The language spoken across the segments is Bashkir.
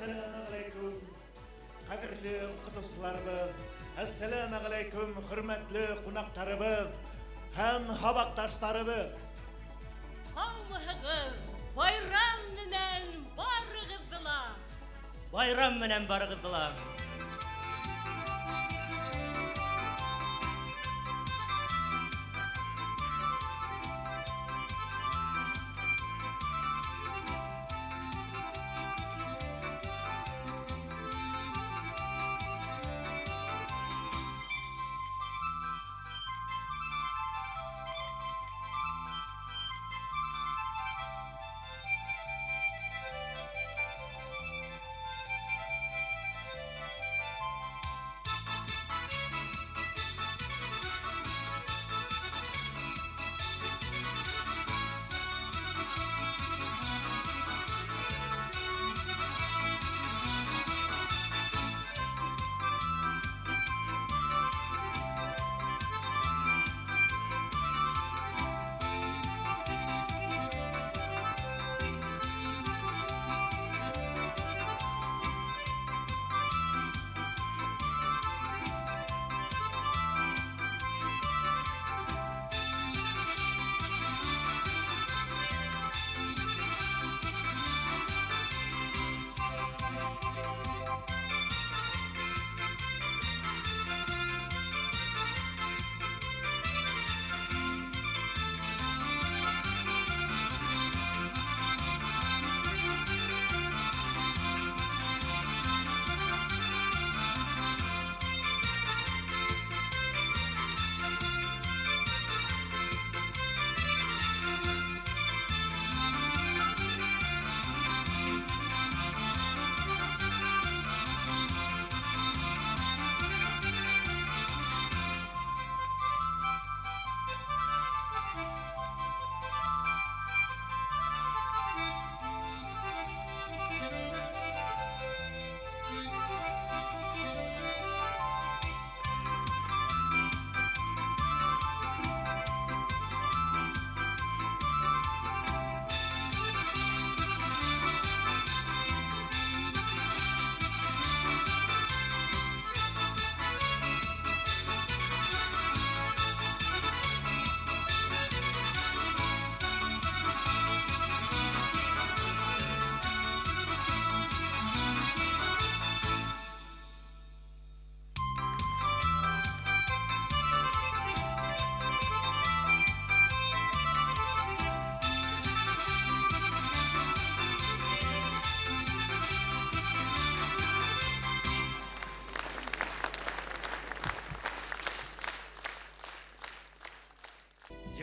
Әссәләмәғәләйкүм, ҡәҙерле уҡытыусыларыбыҙ, әссәләмәғәләйкүм, хөрмәтле ҡунаҡтарыбыҙ һәм һабаҡташтарыбыҙ. Һаумыһығыҙ, байрам менән барығыҙҙы ла! Байрам менән барығыҙҙы ла!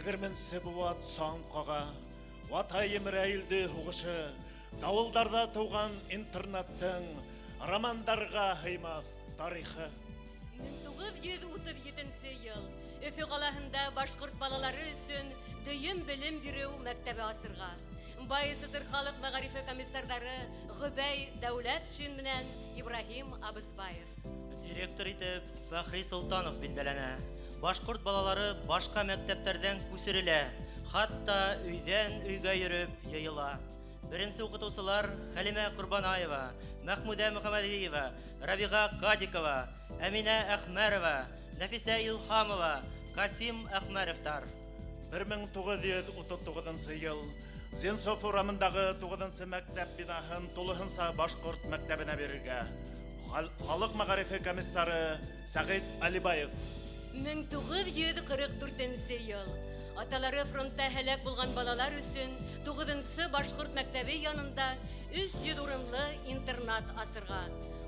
Егерменсе быуат саң ҡаға, вата емерә илде һуғышы, дауылдарҙа тыуған интернаттың романдарға һыймаҫ тарихы. 1937 йыл Өфө ҡалаһында башҡорт балалары өсөн дөйөм белем биреү мәктәбе асырға. БАССР халыҡ мәғарифы комиссарҙары Ғөбәй Дәүләтшин менән Ибраһим Абысбаев. Директор итеп Фәхри Солтанов билдәләнә. Башҡорт балалары башҡа мәктәптәрҙән күсерелә, хатта өйҙән өйгә йөрөп йыйыла. Беренсе уҡытыусылар Хәлимә Ҡорбанаева, Мәхмүдә Мөхәмәҙиева, Рабиға Кадикова, Әминә Әхмәрова, Нәфисә Илһамова, Ҡасим Әхмәровтар. 1939 йыл Зенцов урамындағы 9 мәктәп бинаһын тулыһынса башҡорт мәктәбенә бирергә. Халыҡ мәғарифы комиссары Сәғит Алибаев. 1944 йыл аталары фронтта һәләк булған балалар өсөн 9 башҡорт мәктәбе янында 300 урынлы интернат асырға.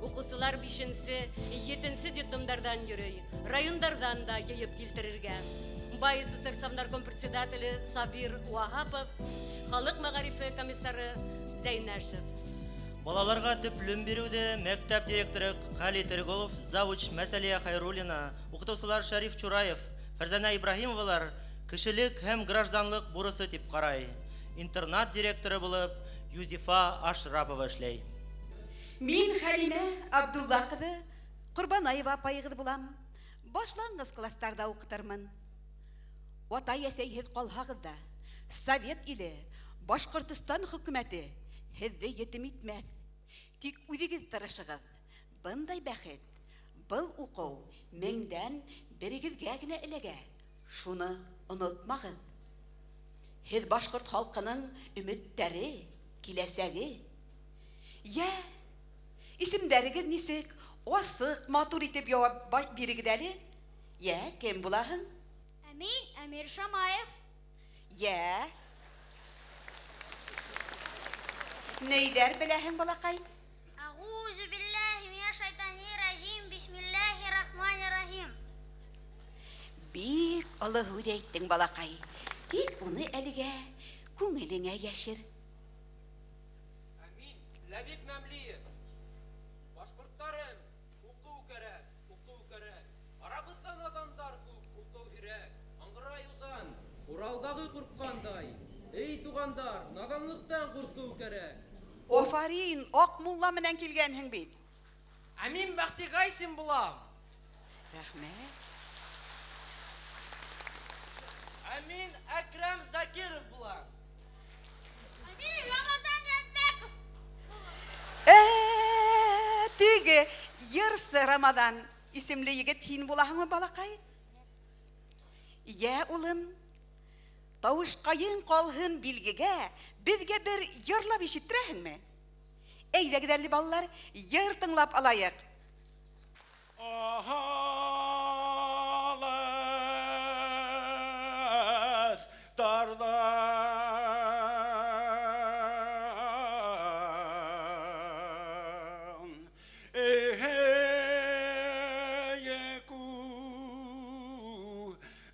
Уҡыусылар 5-нсе, 7-нсе детдомдарҙан йөрөй, райондарҙан да йыйып килтерергә. БАССР Совнарком председателе Сабир Ваһапов, халыҡ мәғарифы комиссары Зәйнәшев. Балаларға төплөм биреүҙе мәктәп директоры Ҡәли Тереғолов, завуч Мәсәлиә Хәйруллина, уҡытыусылар Шәриф Чураев, Фәрзәнә Ибраһимовалар кешелек һәм гражданлыҡ бурысы тип ҡарай. Интернат директоры булып Юзифа Ашрапова эшләй. Мин Хәлимә Абдулла ҡыҙы Ҡорбанаева апайығыҙ булам. Башланғыс кластарҙа уҡытырмын. Атай-әсәйһеҙ ҡалһағыҙ ҙа, Совет иле, Башҡортостан хөкүмәте һеҙҙе етем итмәҫ. Тик үҙегеҙ тырышығыҙ. Бындай бәхет, был уҡыу меңдән берегеҙгә генә эләгә. Шуны онотмағыҙ. Һеҙ башҡорт халҡының өмөттәре, киләсәге. Йә, исемдәрегеҙ нисек? Асыҡ, матур итеп яуап бирегеҙ әле. Йә, кем булаһың? Ә мин Әмир Шамаев. Йә. Нейҙәр беләһең, балаҡай? Ағузу биллаһи минәш шайтанир ражим. Бисмиллаһир рахманир рахим. Бик оло һүҙ әйттең, балаҡай. Тик уны әлегә күңелеңә йәшер. Ә мин Ләбиб Мәмлиев. Башҡорттарым, уҡыу кәрәк, уҡыу кәрәк. Арабыҙҙа наҙандар күп, уҡыу һирәк. Аңғырайыуҙан, Уралдағы ҡурҡҡандай. Эй, туғандар, наҙанлыҡтан ҡурҡыу кәрәк. Афарин, Аҡмулла менән килгәнһең бит. Ә мин Бәхти Гайсин булам. Рәхмәт. Ә мин Әкрәм Закиров булам. Ә мин Рамазан Янбеков. Теге йырсы Рамаҙан исемле егет һин булаһыңмы, балаҡай? Йә, улым, тауышҡайың ҡалһын билгегә, беҙгә бер йырлап ишеттерәһеңме? Әйҙәгеҙ әле, балалар, йыр тыңлап алайыҡ. Алыҫ тарҙан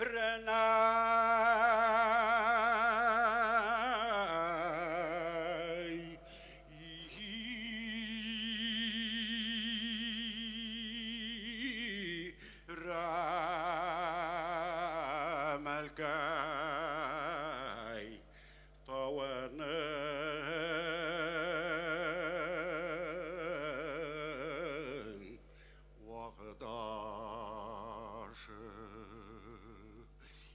күренәй. Рәмәлкәй тауының ваҡдашы.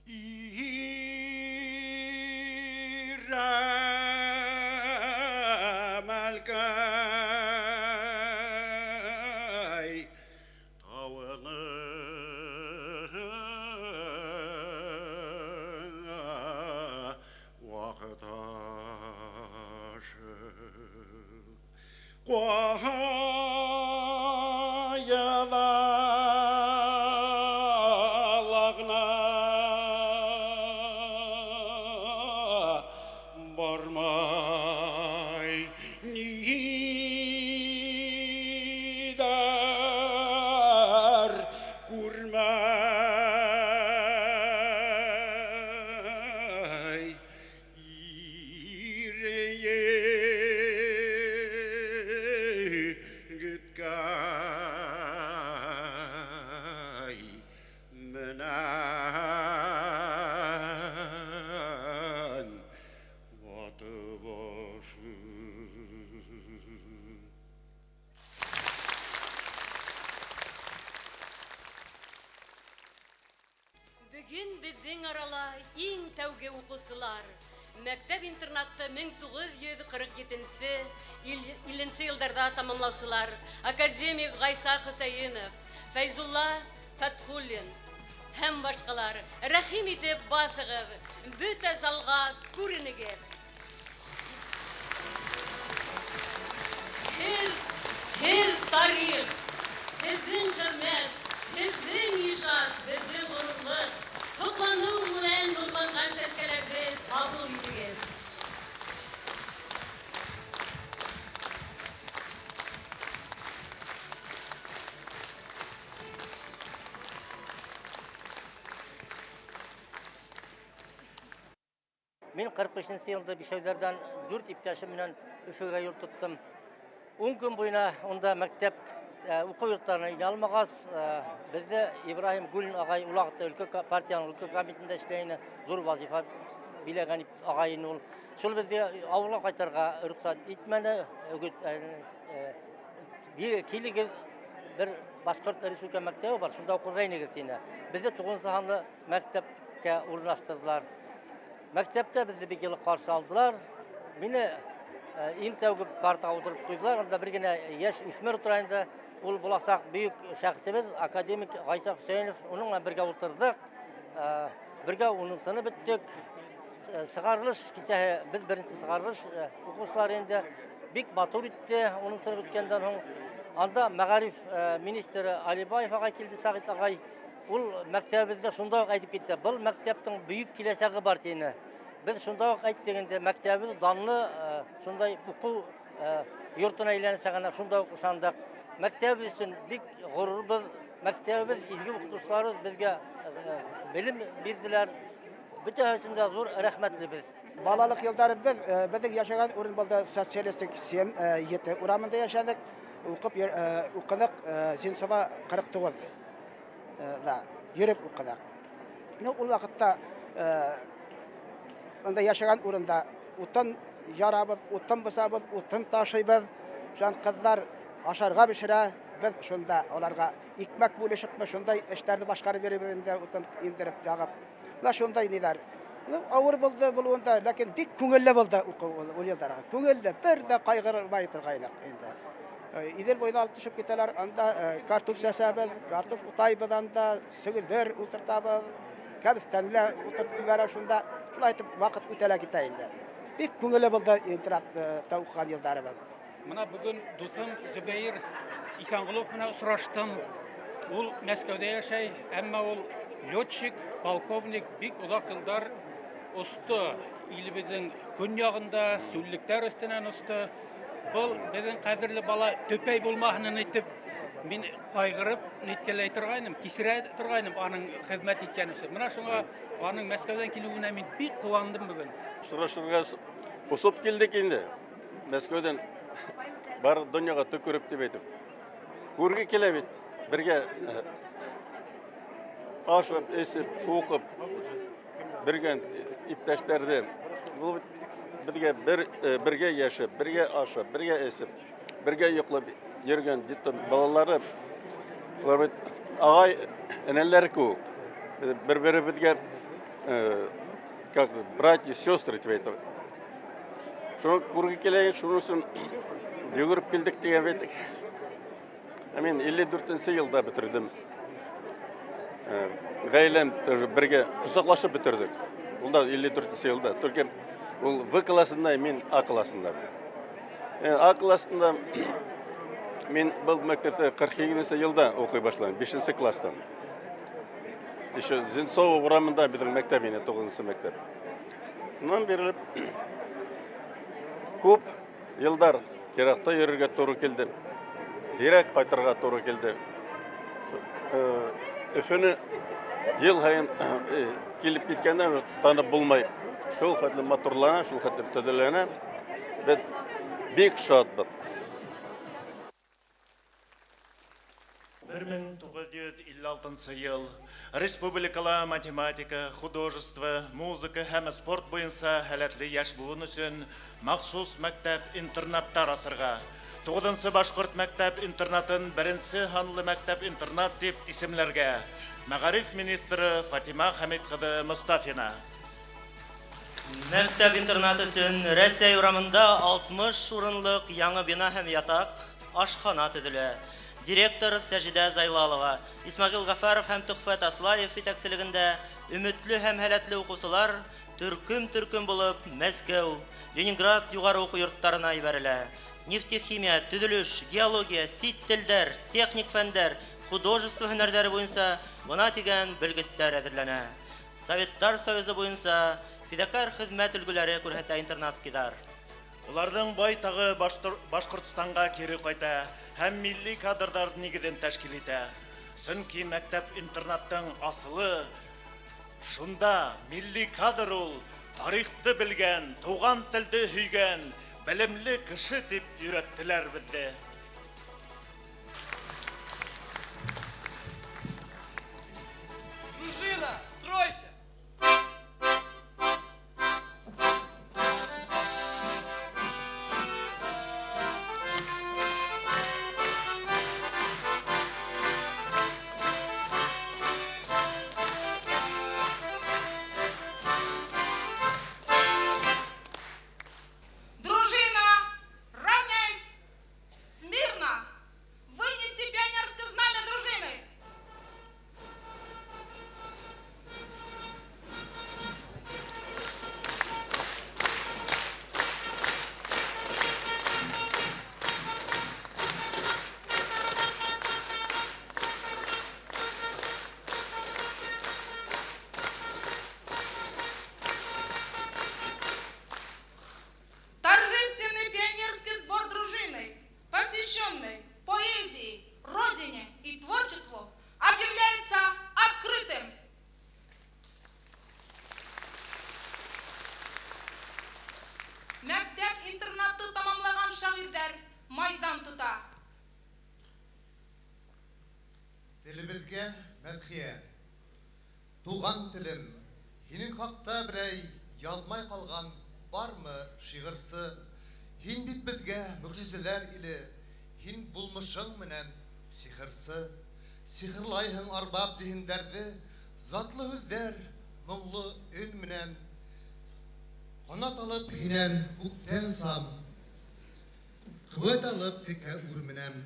Ирәмәлкәй тауының ваҡдашы. Ҡайҙа бармай ниҙәр күрмәй ир-егеткәй менән ваты башы. Бөгөн беҙҙең арала иң тәүге уҡыусылар. Мәктәп-интернатты 1947 илленсе йылдарҙа тамамлаусылар академик Ғайса Хөсәйенов, Фәйзулла Фәтхуллин һәм башҡалар. Рәхим итеп баҫығыҙ, бөтә залға күренегеҙ. Һеҙ тарих, һеҙҙең хеҙмәт, һеҙҙең ижад, беҙҙең ғорурлыҡ. Һоҡланыу менән нурланған сәскәләрҙе ҡабул итегеҙ. Мин ҡырҡ бишенсе йылда Бишәүҙәрҙән дүрт иптәшем менән Өфөгә юл тоттом. Ун көн буйына унда мәктәп, уҡыу йорттарына инә алмағас, беҙҙе Ибраһим Гулин ағай ул ваҡытта өлкә партияның өлкә комитетында эшләй ине, ҙур вазифа биләгән ағай ине ул. Шул беҙгә ауылға ҡайтырға рөхсәт итмәне. Килегеҙ, бер башҡорт республика мәктәбе бар, шунда уҡырға инегеҙ тине. Беҙҙе туғыҙынсы һанлы мәктәпкә урынлаштырҙылар. Мәктәптә беҙҙе бик йылы ҡаршы алдылар. Мине Иң тәүге партаға ултырып ҡуйҙылар, унда бер генә йәш үҫмер ултыра инде. Ул буласаҡ бөйөк шәхесебеҙ, академик Ғайса Хөсәйенов, уның менән бергә ултырҙыҡ. Бергә унынсыны бөттөк. Сығарылыш кисәһе, беҙ беренсе сығарылыш уҡыусылар инде бик матур итте унынсыны бөткәндән һуң. Анда мәғариф министры Алибаев ағай килде, Сәғит ағай. Ул мәктәбебеҙҙә шунда уҡ әйтеп китте, был мәктәптең бөйөк киләсәге бар тине. Беҙ шунда уҡ әйттек инде, мәктәбебеҙ данлы шундай уҡыу йортона әйләнәсәгенә шунда уҡ ышандыҡ. Мәктәбебеҙ өсөн бик ғорурбыҙ. Мәктәбебеҙ изге уҡытыусыларыбыҙ беҙгә белем бирҙеләр. Бөтәһе өсөн дә ҙур рәхмәтлебеҙ. Балалыҡ йылдары беҙҙең йәшәгән урын булды Социалистик 7 урамында йәшәнек. Уҡып уҡыныҡ Зинцова 49 да йөрөп уҡыныҡ. Ул ваҡытта унда йәшәгән урында утын ярабыҙ, утын бысабыҙ, утын ташыйбыҙ. Жан ҡыҙҙар ашарға бешерә, беҙ шунда уларға икмәк бүлешепме, шундай эштәрҙе башҡарып йөрөйбөҙ инде, утын индереп яғып. Мына шундай ниҙәр. Ауыр булды булыуында, ләкин бик күңелле булды уҡыу ул йылдарға. Күңелле, бер ҙә ҡайғырмай торғайныҡ инде. Иҙел буйына алып төшөп китәләр, анда картоф сәсәбеҙ, картоф утайбыҙ анда, сөгөлдөр ултыртабыҙ, кәбеҫтәне лә ултыртып ебәрә шунда. Шулай итеп ваҡыт үтә лә китә инде. Бик күңелле булды интернатта уҡыған йылдарыбыҙ. Мына бөгөн дуҫым Зөбәйер Иҫәнғолов менән осраштым. Ул Мәскәүҙә йәшәй, әммә ул летчик, полковник, бик оҙаҡ йылдар осто. Илебеҙҙең көньяғында, сүллектәр өҫтөнән осто. Был беҙҙең ҡәҙерле бала төпәй булмаһын әйтеп, мин ҡайғырып ниткәләй торғайным, кисерә торғайным аның хеҙмәт иткән өсөн. Мына шуңа аның Мәскәүҙән килеүенә мин бик ҡыуандым бөгөн. Осрашырға осоп килдек инде. Мәскәүҙән бар донъяға төкөрөп тип әйтеп. Күрге килә бит. Бергә ашап, эсеп, уҡып, бергә иптәштәрҙе. Был беҙгә бергә йәшәп, бергә ашап, бергә эсеп, бергә йоҡлап йөрөгән детдом балалары, улар бит ағай энәләр кеүек. Беҙ бер-беребеҙгә, как братья, сестры тип әйтәбеҙ. Шуны күрге килә, шуның өсөн йүгереп килдек тигән бит. Ә мин илле дүртенсе йылда бөтөрҙөм. Ғаиләм тоже бергә ҡосаҡлашып бөтөрҙөк. Ул да илле дүртенсе йылда. Только ул В классында, мин А классында. А классында мин был мәктәптә ҡырҡ һигеҙенсе йылда уҡый башланым, бишенсе класстан. Еще Зенцова урамында беҙҙең мәктәп ине, туғыҙынсы мәктәп. Шунан бирелеп күп йылдар йыраҡта йөрөргә тура килде. Һирәк ҡайтырға тура килде. Өфөнө йыл һайын килеп киткәндә танып булмай. Шул хәтле матурлана, шул хәтле төҙөләнә. Беҙ бик шатбыҙ. 1956 йыл республикала математика, художество, музыка һәм спорт буйынса һәләтле йәш быуын өсөн махсус мәктәп-интернаттар асырға. Туғыҙынсы башҡорт мәктәп-интернатын беренсе һанлы мәктәп-интернат тип исемләргә. Мәғариф министры Фатима Хәмит ҡыҙы Мостафина. Мәктәп-интернат өсөн Рәсәй урамында 60 урынлыҡ яңы бина һәм ятаҡ, ашхана төҙөлә. Директор Сәжидә Зайлалова, Исмәғил Ғәфәров һәм Төхфәт Аслаев етәкселегендә өмөтлө һәм һәләтле уҡыусылар төркөм-төркөм булып Мәскәү, Ленинград юғары уҡыу йорттарына ебәрелә. Нефтехимия, төҙөлөш, геология, сит телдәр, техник фәндәр, художество һөнәрҙәре буйынса бына тигән белгестәр әҙерләнә. Советтар Союзы буйынса фиҙакәр хеҙмәт өлгөләре күрһәтә интернатскийҙар. Уларҙың байтағы Башҡортостанға кире ҡайта һәм милли кадрҙар нигеҙен тәшкил итә. Сөнки мәктәп-интернаттың асылы шунда милли кадр ул тарихты белгән, туған телде һөйгән, белемле кеше тип өйрәттеләр беҙҙе. Дружина, стройся! Дружина, посвященный поэзии, родине и творчеству, объявляется открытым. Мәктәп-интернатты тамамлаған шағирҙәр майҙан тота. Телебеҙгә мәҙхиә. Туған телем, һинең хаҡта берәй яҙмай ҡалған бармы шиғырсы? Һин бит беҙгә мөғжизәләр иле, һин булмышың менән сихырсы. Сихырлайһың арбап зиһендәрҙе, затлы һүҙҙәр, моңло өн менән. Ҡанат алып һинән күктән сам, ҡеүәт алып текә үр менән.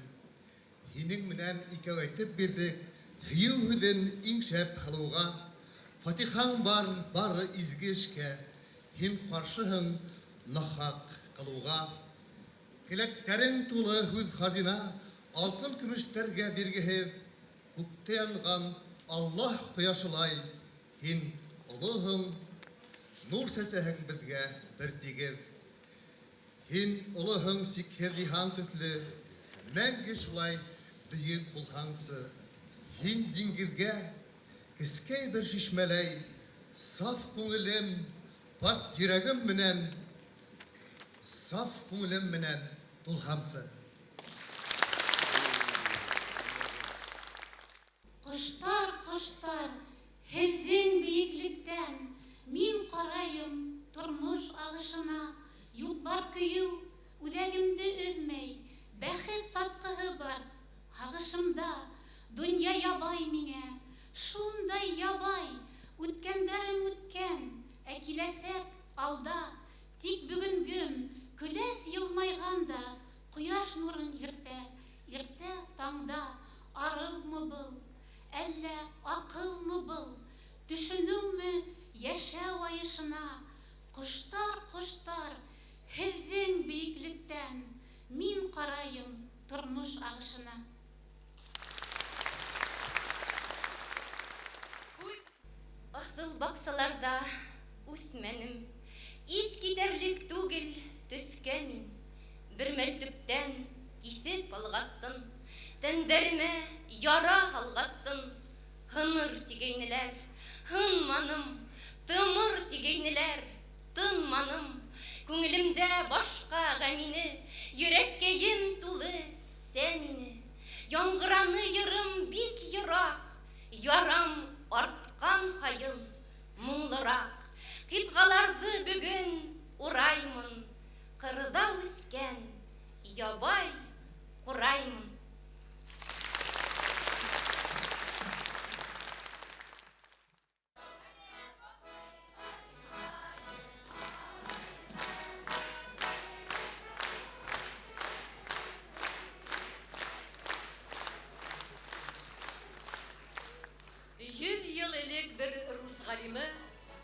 Һинең менән икәү әйтеп бирҙек һөйөү һүҙен иң шәп һылыуға. Фатихаң бар бары изге эшкә, һин ҡаршыһың нахаҡ ҡылыуға. Келәктәрең тулы һүҙ хазина, алтын көмөштәргә биргеһеҙ. Күктә янған Аллаһ ҡояшылай, һин олоһоң, нур сәсәһең беҙгә бер тигеҙ. Һин олоһоң сикһеҙ йыһан төҫлө, мәңге шулай бөйөк булһаңсы. Һин диңгеҙгә кескәй бер шишмәләй, саф күңелем, пак йөрәгем менән, саф күңелем менән тулһамсы. Ҡоштар, ҡоштар, һеҙҙең бейеклектән мин ҡарайым тормош ағышына. Юҡ бар көйөү, үҙәгемде өҙмәй, бәхет сатҡыһы бар һағышымда. Донъя ябай миңә, шундай ябай, үткәндәрем үткән, ә киләсәк алда. Тик бөгөнгөм көләс йылмайған да, ҡояш нурын һирпә, иртә таңда. Арыумы был, әллә аҡылмы был, төшөнөүме йәшәү айышына? Ҡоштар, ҡоштар, һеҙҙең бейеклектән мин ҡарайым тормош ағышына. Аҫыл баҡсаларҙа үҫмәнем, иҫ китәрлек түгел төҫкә мин. Бер мәл төптән киҫеп алғастын, тәндәремә яра һалғастын. Һыныр тигәйнеләр, һынманым, тымыр тигәйнеләр, тынманым. Күңелемдә башҡа ғәмине, йөрәккәйем тулы сәмине. Яңғыраны йырым бик йыраҡ, ярам артҡан һайын моңлораҡ. Ҡитғаларҙы бөгөн ураймын, ҡырҙа үҫкән ябай ҡураймын.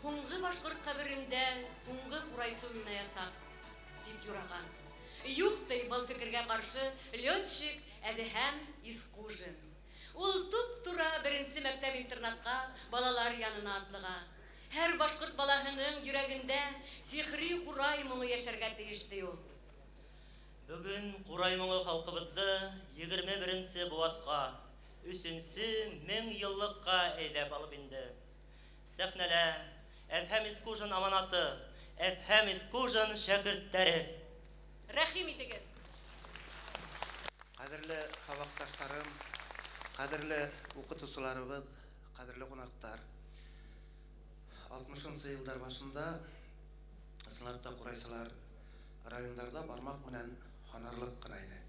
Һуңғы башҡорт ҡәберендә һуңғы ҡурайсы уйнаясаҡ, тип юраған. Юҡ ти был фекергә ҡаршы летчик Әҙһәм Искужин. Ул туп-тура беренсе мәктәп-интернатҡа балалар янына атлыға. Һәр башҡорт балаһының йөрәгендә сихри ҡурай моңо йәшәргә тейеш, ти ул. Бөгөн ҡурай моңо халҡыбыҙҙы 21-нсе быуатҡа, 3-нсе мең йыллыҡҡа әйҙәп алып инде. Сәхнәлә Әҙһәм Искужин аманаты, Әҙһәм Искужин шәкерттәре. Рәхим итегеҙ. Ҡәҙерле һабаҡташтарым, ҡәҙерле уҡытыусыларыбыҙ, ҡәҙерле ҡунаҡтар. 60-нсы йылдар башында ысынлап та ҡурайсылар райондарҙа бармаҡ менән һанарлыҡ ҡына ине.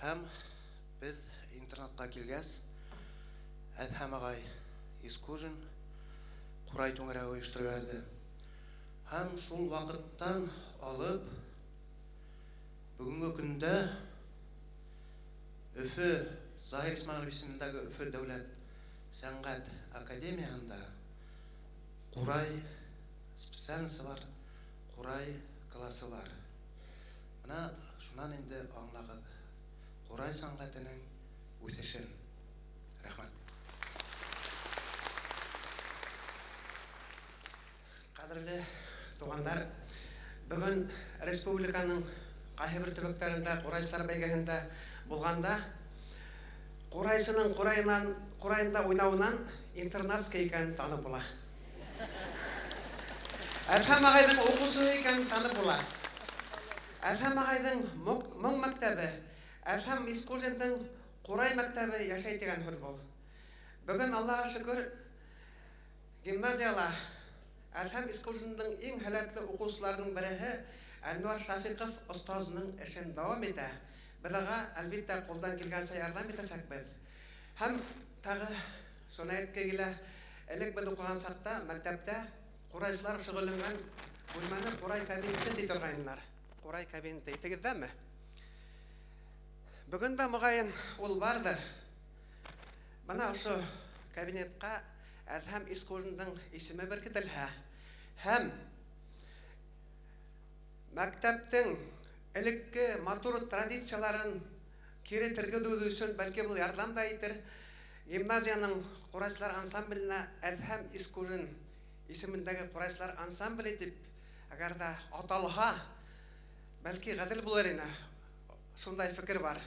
Һәм беҙ интернатҡа килгәс, Әҙһәм ағай Искужин ҡурай түңәрәге ойоштороп ебәрҙе. Һәм шул ваҡыттан алып бөгөнгө көндә Өфө Заһир Исмәғилов исемендәге Өфө дәүләт сәнғәт академияһында ҡурай специальносы бар, ҡурай классы бар. Бына шунан инде аңлағыҙ ҡурай сәнғәтенең үҫешен. Рәхмәт. Ҡәҙерле туғандар, бөгөн республиканың Ҡайһы бер төбәктәрендә ҡурайсылар бәйгеһендә булғанда ҡурайсының ҡурайынан ҡурайында уйнауынан интернатский икәнен танып була. Әҙһәм ағайҙың уҡыусыһы икәнен танып була. Әҙһәм ағайҙың моң мәктәбе, Әҙһәм Искужиндың ҡурай мәктәбе йәшәй тигән һүҙ был. Бөгөн, Аллаға шөкөр, гимназияла Әҙһәм Искужиндың иң һәләтле уҡыусыларының береһе Әнүәр Шафиҡов остазының эшен дауам итә. Беҙ уға, әлбиттә, ҡулдан килгәнсә ярҙам итәсәкбеҙ. Һәм тағы шуны әйткем килә, элек беҙ уҡыған саҡта мәктәптә ҡурайсылар шөғөлләнгән бүлмәне ҡурай кабинеты ти торғайнылар. Ҡурай кабинеты иҫегеҙҙәме? Бөгөн дә, моғайын, ул барҙыр. Бына ошо кабинетҡа Әҙһәм Искужиндың исеме беркетелһә һәм мәктәптең элекке матур традицияларын кире тергеҙеү өсөн бәлки был ярҙам да итер. Гимназияның ҡурайсылар ансамбленә Әҙһәм Искужин исемендәге ҡурайсылар ансамбле тип әгәр ҙә аталһа, бәлки ғәҙел булыр ине. Шундай фекер бар.